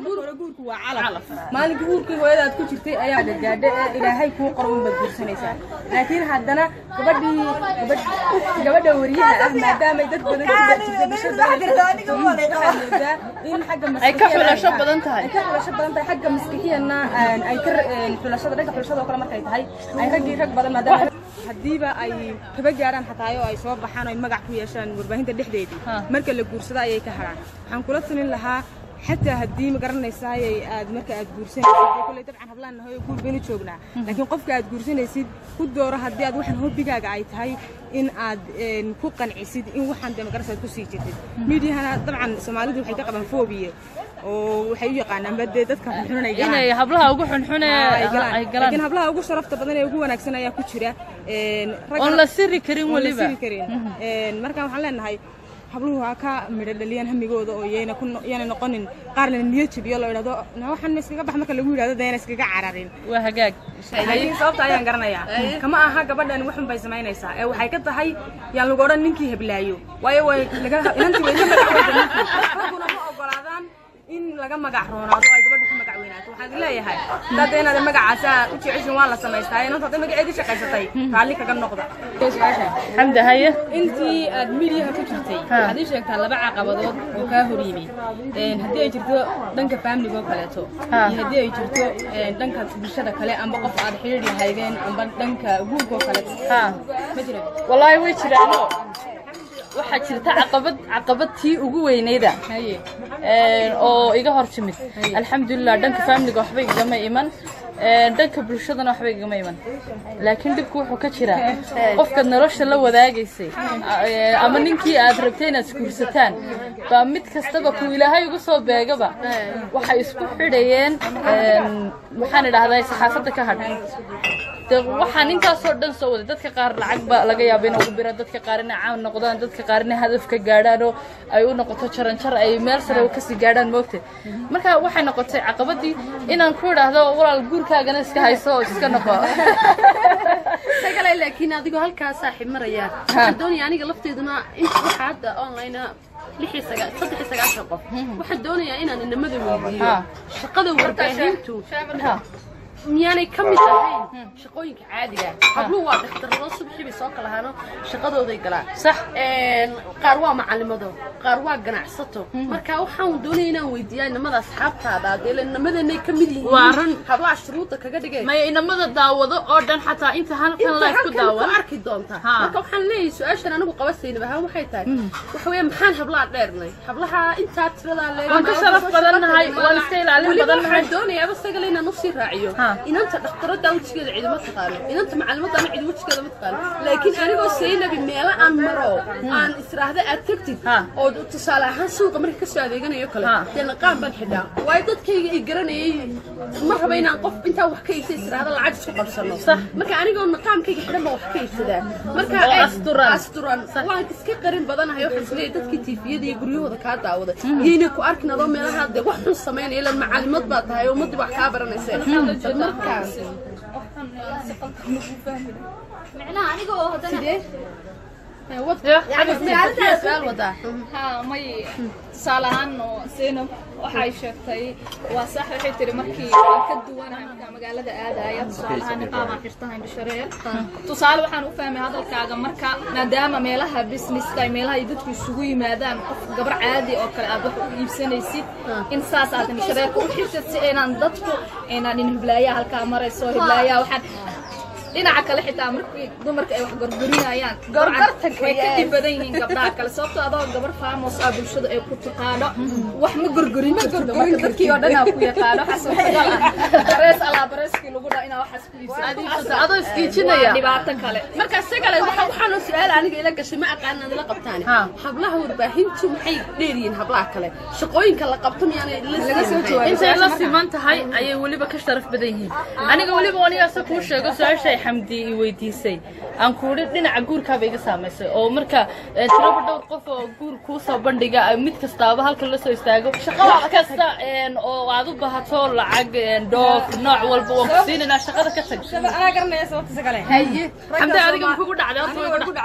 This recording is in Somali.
Marka guurku waa calaf. Maalinkii uurkii hooyadaad ku jirtay ayaa gaadhay ee Ilaahay kuu qoro unbaad guursanaysaa. Laakiin haddana gabadha wariyaha ah, maadaama ay dad badan ku dhex jirto bulshada, waxaad moodaa in xagga Ay ka xulasho badan tahay. Ay ka xulasho badan tahay xagga maskixiyanna, ay ka xulashada, dhanka xulashada oo kale markay tahay, ay raggii rag badan, maadaama haddiiba ay kaba gaaraan xataa oo ay soo baxaan oo ay magac ku yeeshaan warbaahinta dhexdeedii, marka la guursado ayay ka haraan. Waxaan kula talin lahaa, xataa haddii ma garanaysaay aad marka aad guursanaysid, kulley dabcan hablaan nahay oo guur baynu joognaa, laakiin qofka aad guursanaysid ku dooro haddii aad waxan hobbigaaga ay tahay in aad ku qancisid in waxaan dee ma garanaysa aad ku sii jirtid miidiyahana. Dabcan Soomaalidu waxay ka qabaan phobia oo waxay u yaqaanaan ba dee dadka xunxun ay galaan, inay hablaha ugu xunxune ay galaan, ay galaan. Laakiin hablaha ugu sharafta badan ee ugu wanaagsan ayaa ku jira oon la siri karin oon la weliba siri karin. Marka waxaan leenahay habluhu ha ka midho dhaliyaan hamigooda oo yayna ku yana noqonin qaar la niyad jabiyo, loo yidhahdo "Na waxaan iskaga bax", marka lagu yidhahdo dayna iskaga cararin. Waa hagaag. Laakiin sababta ayaan garanayaa, kama aha gabadhan waxun bay samaynaysaa ee waxay ka tahay yaan lagu odhan ninkii heblaayo, waayo way laga inantii way ka magac weyda ninkii. Ragguna ma ogolaadaan in laga magac roonaado oo ay gabadhu ku magac weynaato. Waxaan idin leeyahay, hadda inaad magacaasa u jeceshin waa la samaystaa. Inanta hadday magaceedii shaqaysatay, raalli kaga noqda. Su-aasha Xamda, haye. Intii aad midiyaha ku jirtay, waxaad ii sheegtaa laba caqabadood oo kaa hor yimi, haddii ay jirto dhanka faamiliga oo kaleeto iyo haddii ay jirto dhanka bulshada kale, amba qof aad xidhiidh lahaydeen, amba dhanka guurka oo kaleeto. Ma jiraan? Wallaahi way jiraano. Waxaa jirta caqabad tii ugu weynayda oo iga hor timid. Alxamdulilah, dhanka faamiliga waxba igama iman, dhanka bulshadana waxba igama iman, laakiin dhibku wuxuu ka jiraa qofkaad nolosha la wadaagaysay ama ninkii aad rabtay inaad isguursataan baa mid kastaba kuu Ilaahay ugu soo beegaba waxay isku xidhayeen, maxaan idhahdaa, saxaafadda ka hadh. De waxaan intaasoo dhan soo waday, dadka qaar lacag ba laga yaaba inay ugu biraan, dadka qaar inay caan noqdaan, dadka qaar inay hadaf ka gaadhaan oo ay u noqoto jaranjar ay meel sare kasii gaadhaan, moogtay. Marka waxay noqotay caqabadii inaan ku idhaahdo, walaal, guurkaagana iska hayso oo iska noqo. Sagale, laakiin adigoo halkaa saaxiib maraya, waxaan doonaya aniga lafteeduna inta waxaa hadda online 93 qof, waxaan doonayaa inaan inamada weydiiyo shaqada warbaahintu miyaanay ka mid ahayn shaqooyinka caadiga? Habluhu waa dhakhtarado, subaxii bay soo kalahaano shaqadooday galaan. Sax. Qaar waa macalimado, qaar waa ganacsato. Marka waxaan doonaya inaan weydiiyaa inamada asxaabtaada, dee inamadeenay ka mid yihiin. Waa run. Hablaha shuruudda kaga dhigay. Maya, inamada daawado oo dhan, xataa inta halkan inta live ku halkan ku daawan arki doontaa. Marka waxaan leeyahay, su-aashan anigu qaba Saynab ahaan waxay tahay, waxa weeye, maxaan hablaha dheernay, hablaha intaa tiradaa leeg? Waan ka sharaf badannahay, waan iska ilaalin Weliba badannahay. waxaan doonayaaba, sagale, inaan usii raaciyo, inanta dhakhtaradda wejigeeda cidima taqaano, inanta macalimadana cidi wejigeeda ma taqaano, laakiin anigoo Saynabi meelo aan maro aan israahda aad tagtid oo tusaale ahaan suuqa marka kasoo adeeganayo kale, dee naqaan baan xidhaa, waayo dadkayga ay garanayay ma raba inaan qof intaa wax ka iibsa israahda lacag isku qabsano. Marka anigoo naqaamkayga xidhan baan wax ka iibsadaa. Marka Oo asturan. Asturan, waan iska qarin badanahay. Waxaan isleeyahay dadkii tiifiyada iyo guryahooda kaa daawada iyaynay ku arkin adoo meelaha dee wax xun samaynaya, ilan macalimad baa tahay oo ummaddii wax kaa baranaysa. Markaas Micnaha aniga oo haddana sidee su'aal wadaa? Haa, may, tusaale ahaan oo Zainab waxay sheegtay waa sax. Waxay tiri markii waan ka duwanahay markaa magaalada aadaya, tusaale ahaan niqaabaan xirtahay, indhashareer. Tusaale waxaan u fahmay hadalkaaga, marka maadaama meelaha businesska iyo meelaha ay dadku isugu yimaadaan qof gabar caadi oo kale aad wax u iibsanaysid, in saas aad indhashareerka u xirtid si aynaan dadku aynaan in hiblaayaa halkaa marayso, hiblaayaa. Waxaan dhinaca kale, xitaa markii dumarka ay wax gorgorinayaan, Gorgortanka, way ka dhib yes. badan yihiin gabdhaha kale, sababtoo adoo gabar famous ah bulshada ay ku taqaano wax ma gorgorin kartid. Marka dadkii oo dhan aa ku yaqaano, waxaa suurtagal ah barees alaa bareeskii lagu dhaa inaa waxaas ku iibsato. Adoo iskiijinaya. Waa dhibaato kale. Marka sagale waxaanoo su-aal aniga ila gashay, ma aqaan inaad ila qabtaan. Hablaha warbaahintu maxay dheer yihiin hablaha kale? Shaqooyinka la qabto miyaanay Laga soo jawaabay. Intay la siman tahay ayay weliba ka sharaf badan yihiin. Aniga weliba anigaase kuu sheego, su-aashay Xamdi i weydiisay aan kuuhi, dhinaca guurkaaba iga saamaysay oo marka tiraba dhowr qof oo guur kuu soo bandhiga ay mid kastaaba halkan la soo istaago, wax kasta oo aad u baahato, lacag, dhoof, nooc walba waan ku siinaynaa, shaqada ka tag. Anaa garanaya sababta, Sagale. Haye. Xamdi, adiga ma kugu dhacday horta? Way ku dhacday.